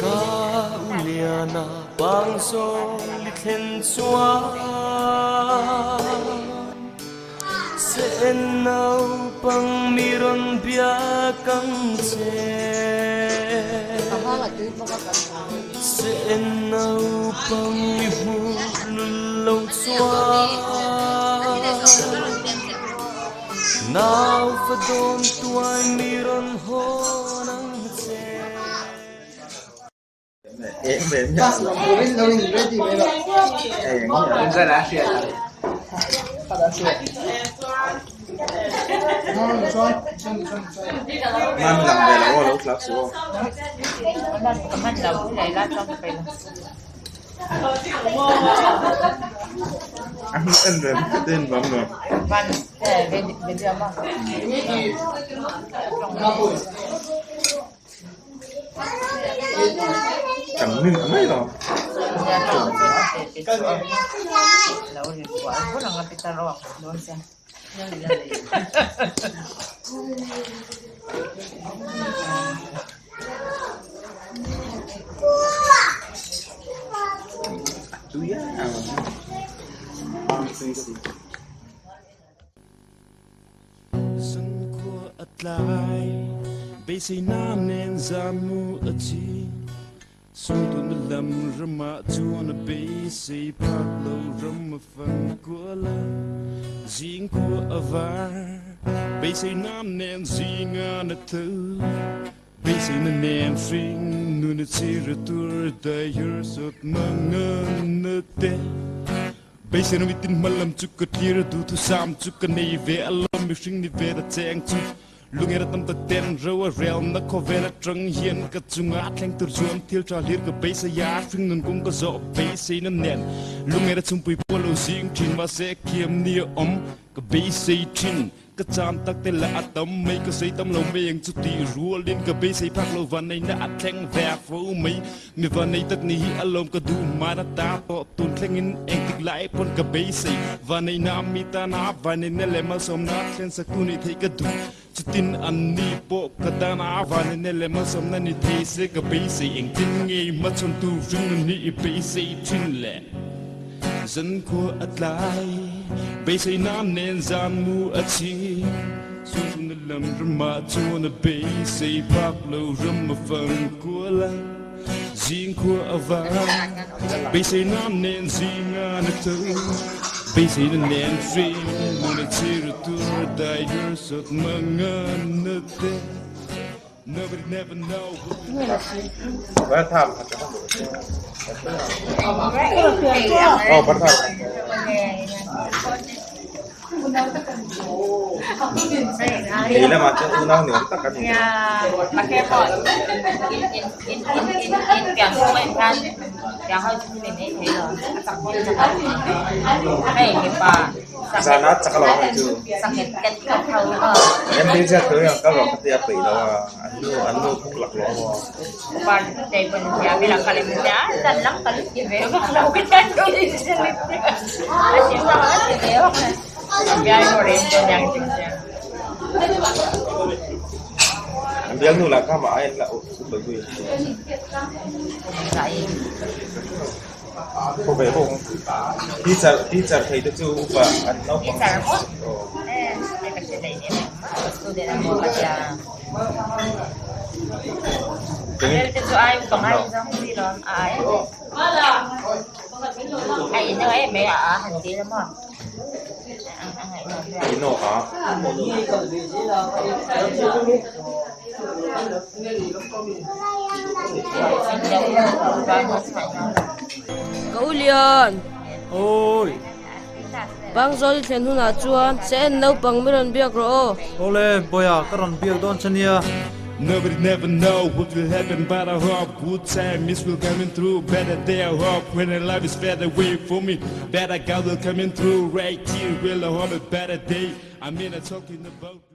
Ka u liana pang zawl i thlen chuan Se en naupang mi rawn biak ang che Se en naupang mi hmuh lul lo chuan Nau fa dawn tuai mi rawn hawn ang che. Zankhua a tlai, beiseina nen zanmu a thi. Sungtun lam ramah chuan a beisei phak lo ram a fan kual a, zingkhua a var. Beiseina nen zinga na tho, beiseina nen hring nun a chhir a tur daihur sawt mangan na te. Beiseina mitin hmalam chu ka thlir a duhthusam chu ka nei ve alawm mihring ni ve ta cheng chu lungera tam tak ten ro a relna khawvel atang hian ka chunga thleng tur chuan thil tha hlir ka beisei a hring nun kawng ka zawh beiseina nen lungera chhumpui pawh lo zing thin mahse khiam ni a awm ka beisei thin Ka caan tak te le a tam mei ka sei tam lo mei ang chu ti rualin ka beisei phak lo vanneihna a thleng ve fo mai mi vannei tak ni hi alawm ka duh hman a ta tawh tun thlengin engtik lai pawn ka beisei vanneihna mi tana vanneihna leh malsawmna thlen sak tu nih theih ka duh chutin an ni pawh ka tana vanneihna leh malsawmna ni thei se ka beisei engtin nge hmachhawn tu hringnun hi i beisei thin le. Zankhua a tlai, beiseina nen zan mu a chhing. Sungchung na lam ramah chuan a beisei phak lo ram a fang kual a, zingkhua a var. Beiseina nen zinga na tho, beiseina nen hring nun a chhir a tur dai harsat mangan na te. Zan ah chak a lo ang chu. MBZ tho hian kal rawh ka tia peih lo a, an nu an nu phuk lak lo amaw. An bialnu lah kha mah aiin la up lo zui. Khawvel ho teacher teacher thei te chu upa an naupang Ino a. Ka u Lian! Awi! Pangzawl i thlen hunah chuan che en naupang mi rawn biak rawh aw. Awle, Bawiha ka rawn biak dawn che nia. Nobody never know what will happen but I hope good time is will coming through Better day I hope when the life is better way for me Better God will coming through right here will I hope a better day I mean I talking about.